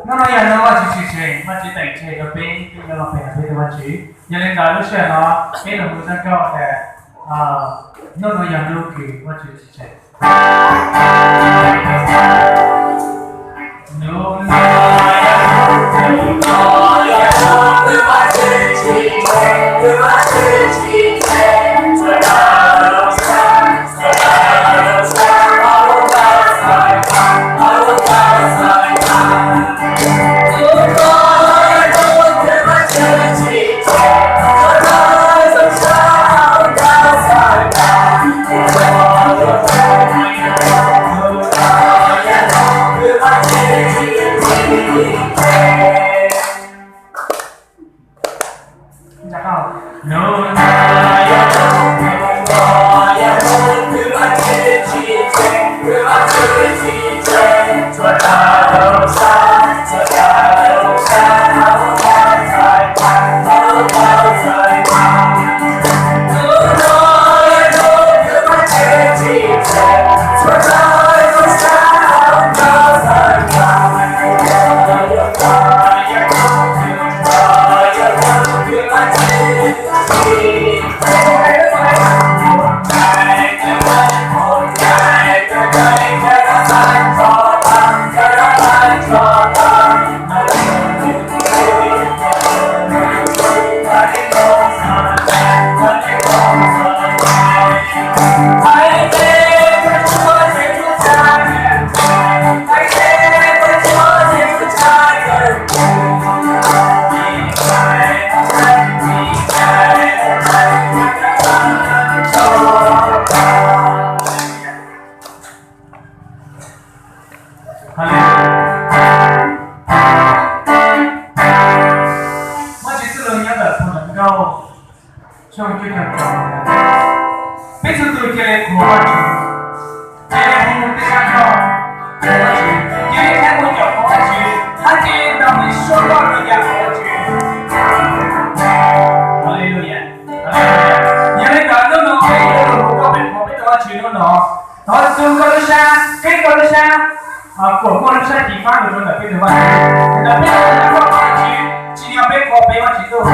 Hnub no yog hnub Vajtswv tsim tseg, Vajtswv teem tseg rau peb, peb yuav los pe hawm peb tus Vajtswv. Yog li ntawd lub sij hawm no peb los mus txhawb koj tias hnub no yog hnub kws Vajtswv tsim tseg. Vajtswv txoj lus nyob ntawm phau Ntawv Nkauj tshooj cuaj caum rau, peb txhua tus cia li qhuas Vajtswv, cia li hu peb sab koj qhuas Vajtswv, cia li qhuas cov qhuas Vajtswv, hab cia li nrog peb suab loj rau yam qhuas Vajtswv. Haleluya. Yog li ntawd hnub no peb yuav lug hu koj peb qhuas peb tus Vajtswv hnub no. Thov txug koj lub sab, qhib koj lub sab, kuas muaj lub sab tiv fab lug rau ntawm peb tus Vajtswv, ntawm peb tus Vajtswv, tsim nyog peb qhuas peb Vajtswv tuaj.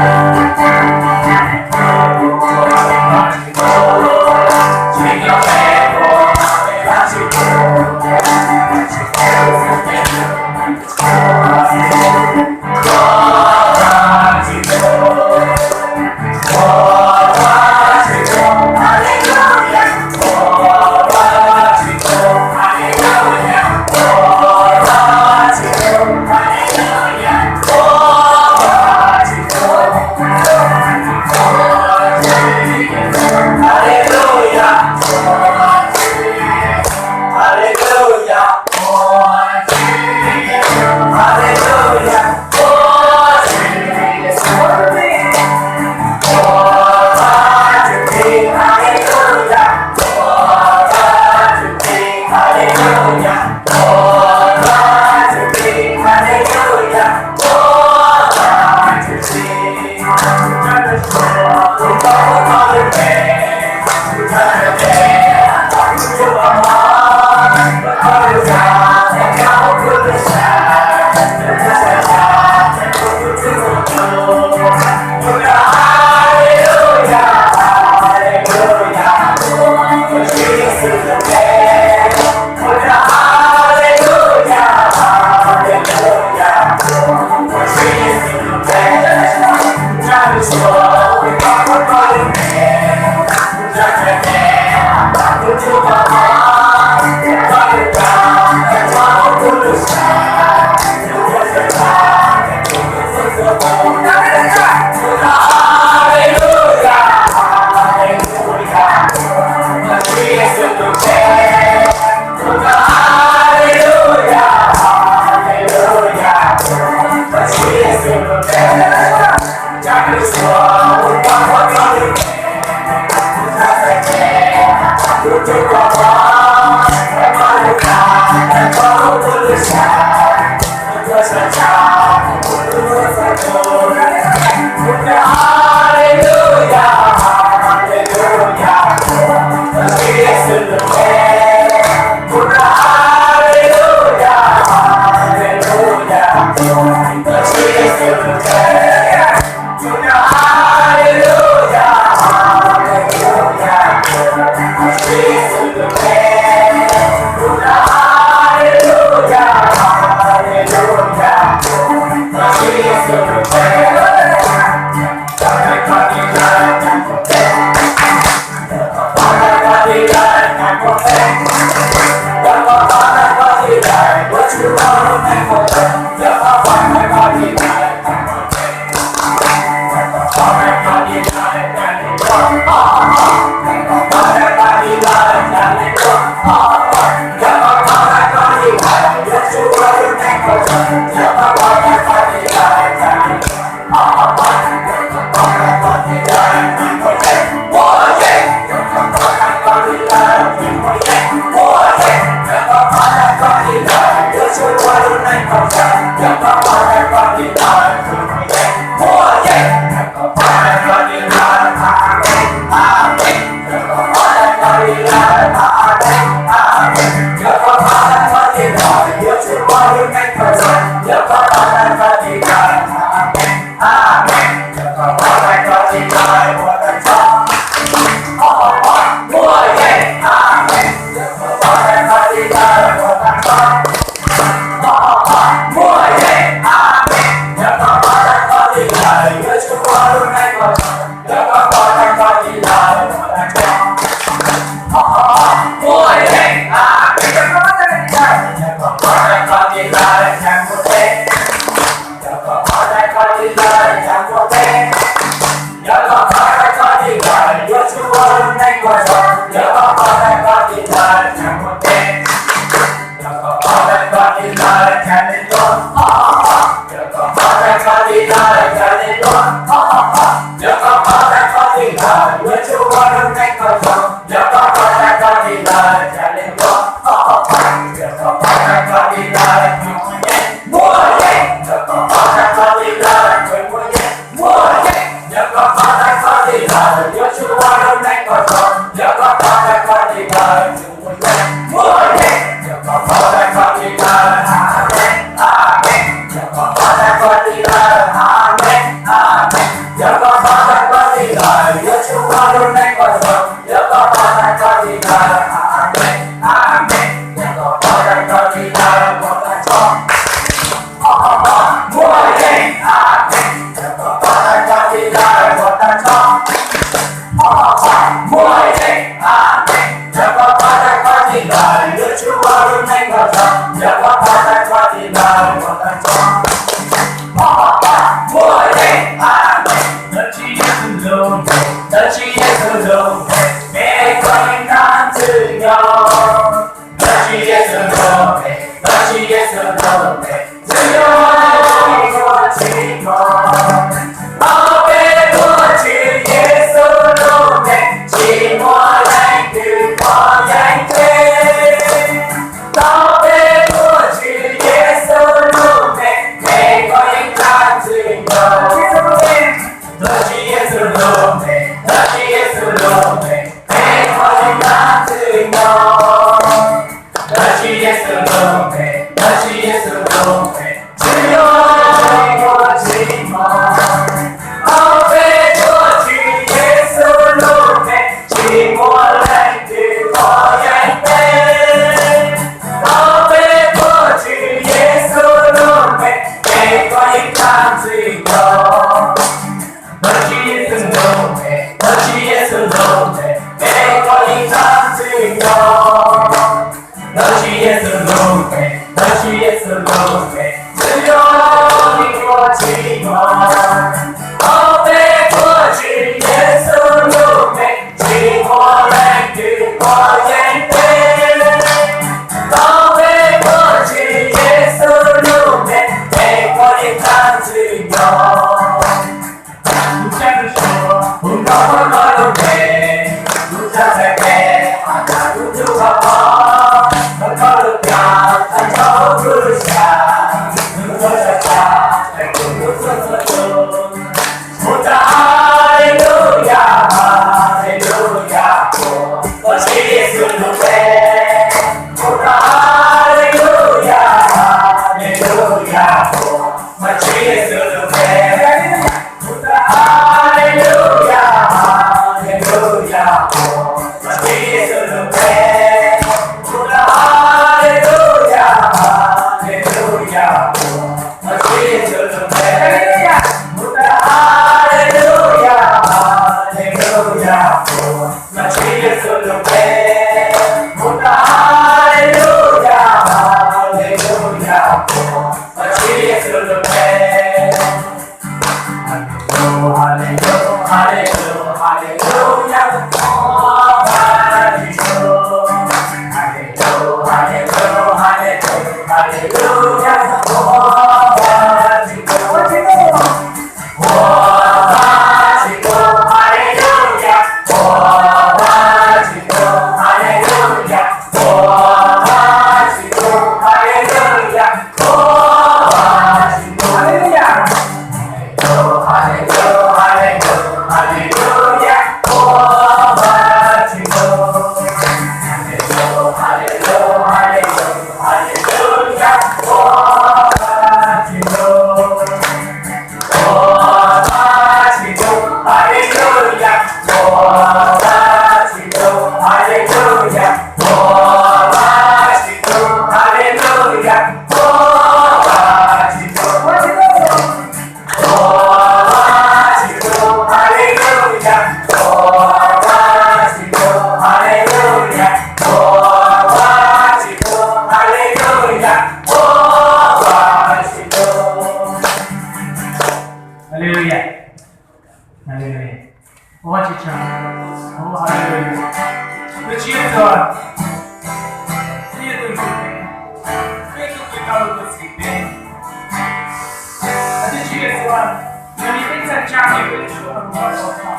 Yog li peb txhaj tsa nyias peb lub suab rau Koj, Koj tau.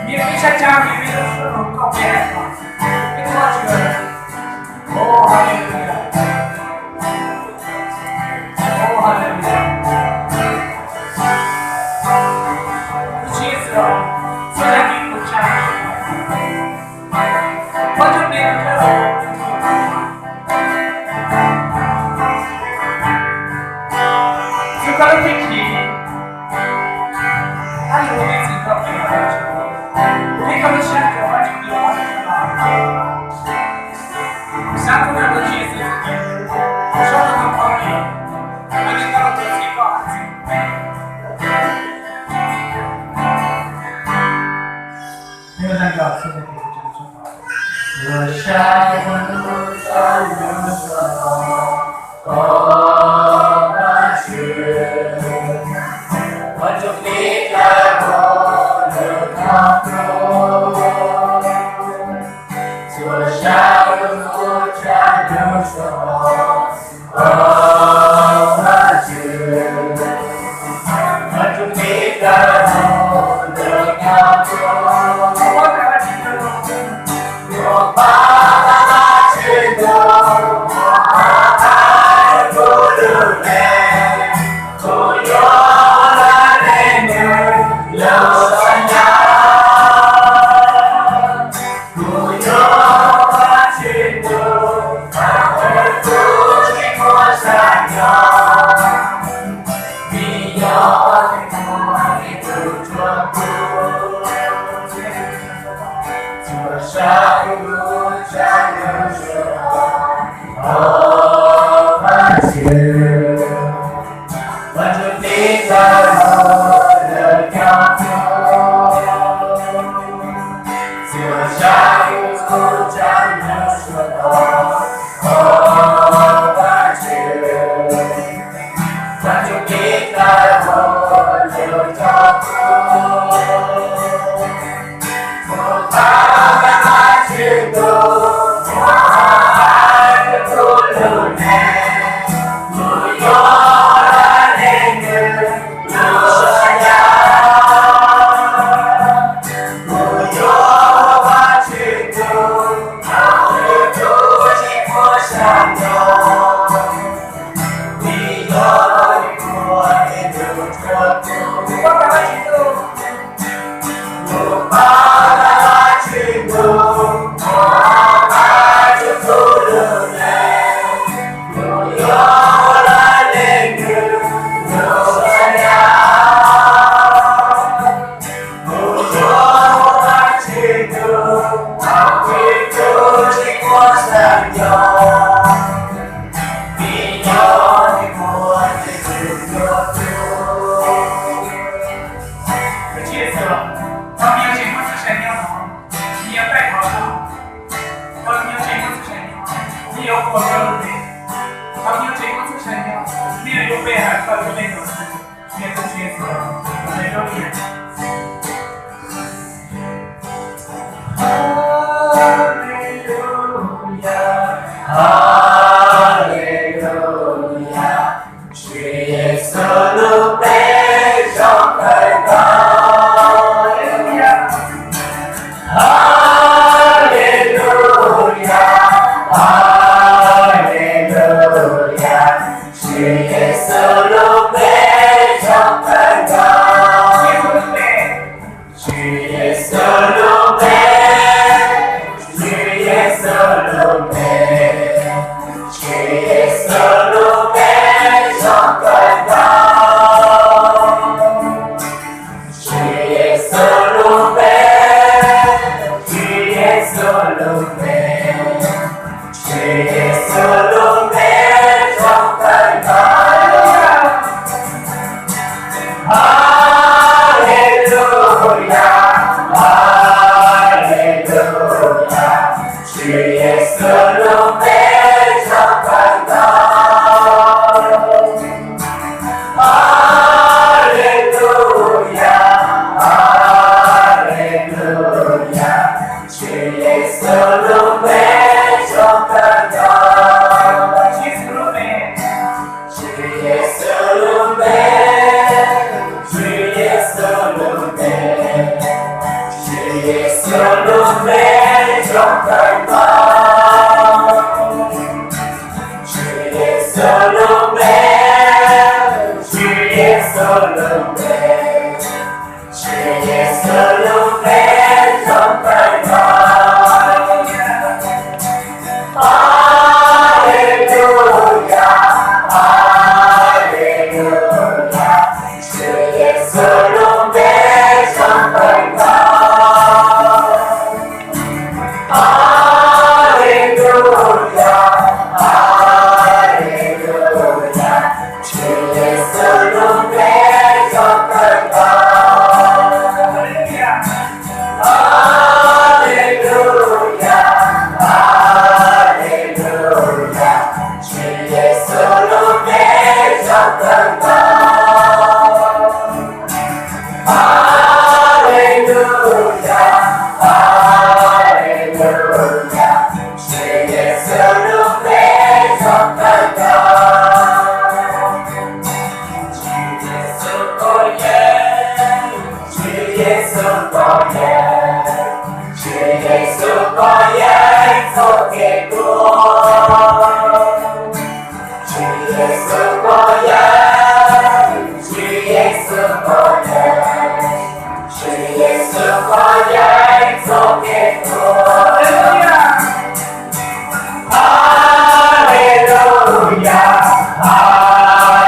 Nyias peb txhaj tsa nyias peb lub suab rau Koj, peb hais tias, peb thov Vajtswv. Oh, hallelujah. Oh, hallelujah. Tus Tswv Yexus, txhua leej tib neeg tsa Vajtswv, peb tus kheej, txhua koj lub hwj chim, hab yug tus txiv tau peb los, peb koj lub sab rua Vajtswv los, xav tuaj nrog Tus Tswv Yexus, sob rau tus poj niam, koj li koj tus txiv koj hab txwv. Tus Tswv Yexus, thaum me nyuam tseem muaj txoj sia nyob no, me nyuam taij qhov no, thaum me nyuam tseem muaj txoj sia nyob, me nyuam yuav ua koj lub npe, thaum me nyuam tseem muaj txoj sia nyob, me nyuam yuav pe hawm koj lub npe los, yog Tus Tswv Yexus, Haleluya. Haleluya, Haleluya, Tswv Yexus lub npe zoo kawg nkaus. Haleluya, Haleluya, Tswv Yexus lub npe zoo kawg nkaus. Tswv Yexus lub npe, Tswv Yexus lub npe, Tswv Yexus lub npe zoo kawg nkaus. Tswv Yexus lub npe, Tswv Yexus lub npe, Tswv Yexus lub npe zoo kawg nkaus. Haleluya, Haleluya, Tswv Yexus lub npe zoo kawg nkaus. Haleluya, Haleluya, Tswv Yexus lub npe zoo kawg nkaus. Tswv Yexus lub npe, Tswv Yexus lub npe, Tswv Yexus lub npe zoo kawg nkaus. Aleluya, aleluya, Tswv Yexus lub npe zoo kawg nkaus. Aleluya, aleluya, Tswv Yexus lub npe zoo kawg nkaus. Aleluya, aleluya, Tswv Yexus lub npe zoo kawg nkaus. Aleluya, aleluya, Tswv Yexus lub npe zoo kawg nkaus. Tswv Yexus koj yeej, Tswv Yexus koj yeej, Tswv Yexus koj yeej txoj kev tuag. Tswv Yexus koj yeej, Tswv Yexus koj yeej, Tswv Yexus koj yeej txoj kev tuag. Aleluya,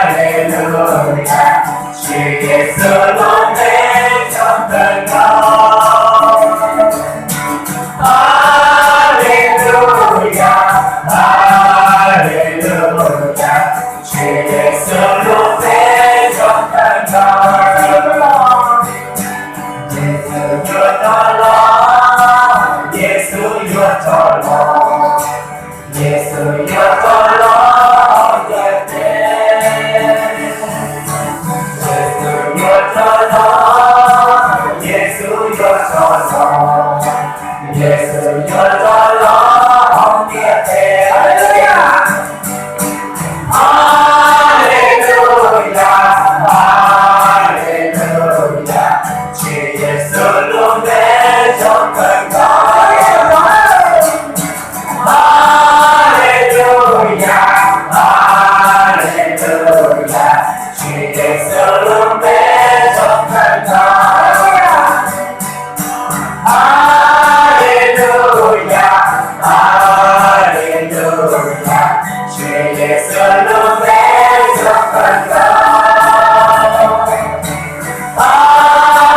aleluya, Tswv Yexus lub npe zoo kawg nkaus. Aleluya, aleluya, Tswv Yexus lub npe zoo kawg nkaus. Yexus yuav rov los, Yexus yuav rov los, Yexus yuav rov los hauv ntiaj teb. Yexus yuav rov los, Yexus yuav rov los, Yexus yuav rov los hauv ntiaj teb. Aleluya, aleluya, Tswv Yexus lub npe zoo kawg nkaus. Aleluya, aleluya, Tswv Yexus lub npe zoo kawg nkaus. Aleluya, aleluya, Tswv Yexus lub npe zoo kawg nkaus.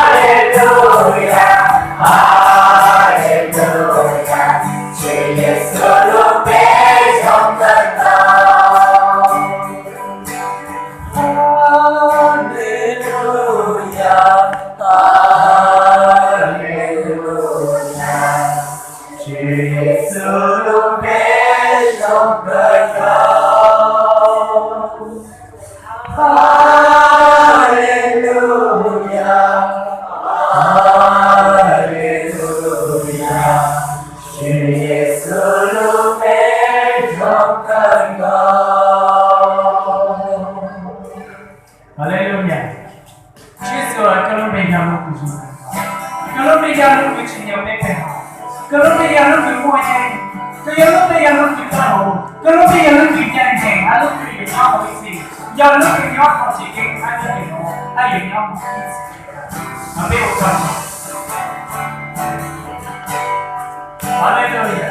Aleluya, aleluya, Tswv Yexus lub npe zoo kawg nkaus. Aleluya, aleluya, Tswv Yexus lub npe zoo kawg nkaus. Aleluya, aleluya, Tswv Yexus lub npe zoo kawg nkaus. Aleluya. Tswv Yexus, koj lub npe yog lub kws zoo kawg nkaus. Koj lub npe yog lub kws tsim nyog peb peb hauv. Koj lub npe yog lub kws muaj yeej. Koj lub npe yog lub kws pab hauv. Koj lub npe yog lub kws ncaj ncees, hab lub kws yuav nyob mus ib txhis, yog lub kws nyob txog tsis keeb, hab nyob mus, hab yuav nyob mus ib txhis. Peb ua tsaug. Aleluya.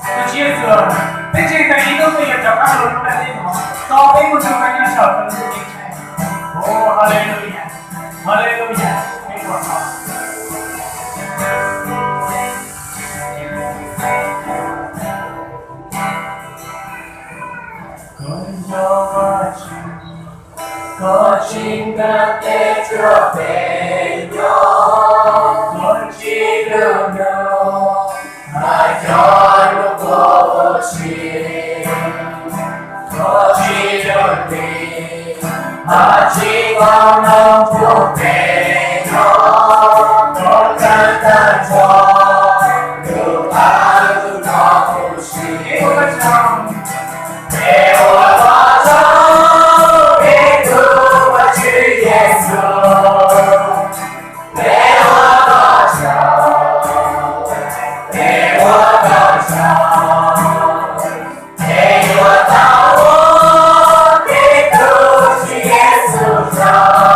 Tus Tswv Yexus, peb ntseeg tau ib hnub peb yuav rov qab los rau lub ntiaj teb no, tos peb mus nrog koj nyob saum koj lub ntiaj teb. Aleluya, aleluya. Peb ua tsaug. Koj yog Vajtswv, koj tsim nyog tej tsuas peb nyob, koj tsis lwj hnub, hab cov nub quas tshis, koj tsis lwj hli, hab tsis koj nug pub peb nyob, koj kawm tag nrho lub paj lub no huv si. Peb ua tsaug, peb tus Vajtswv Yexus. Peb ua tsaug, peb ua tsaug, peb yuav tau ua peb tus Tswv Yexus tsaug.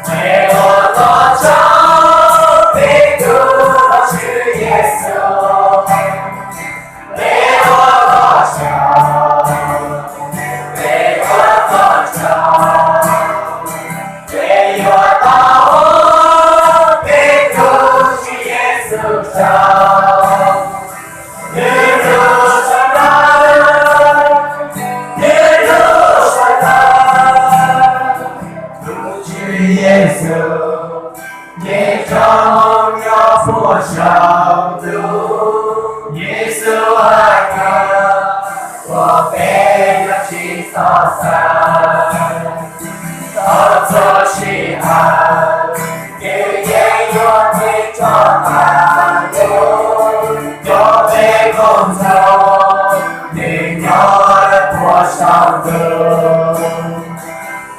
Peb ua koj tsaug, peb hlub koj Tswv Yexus. Peb ua koj tsaug, peb ua koj tsaug, peb yuav tau ua peb tus Tswv Yexus tsaug. Nws hlub sawv daws, nws hlub sawv daws. Tus Tswv Yexus, nws tso moo nyob puag saum ntuj. Yexus hais tias, ua peb yuav tsis txhob xav, txog txhua sij hawm, nws yeej yuav tig tso tas lub, cov peb koom txoos, nws nyob puag saum ntuj.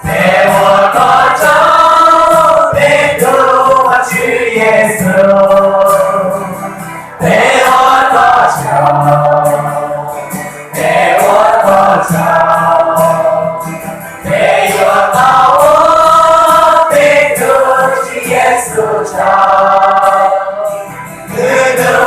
Peb ua koj tsaug, peb hlub koj Tswv Yexus. Peb ua koj tsaug, peb ua koj tsaug, peb yuav tau ua peb tus Tswv Yexus tsaug. Nws hlub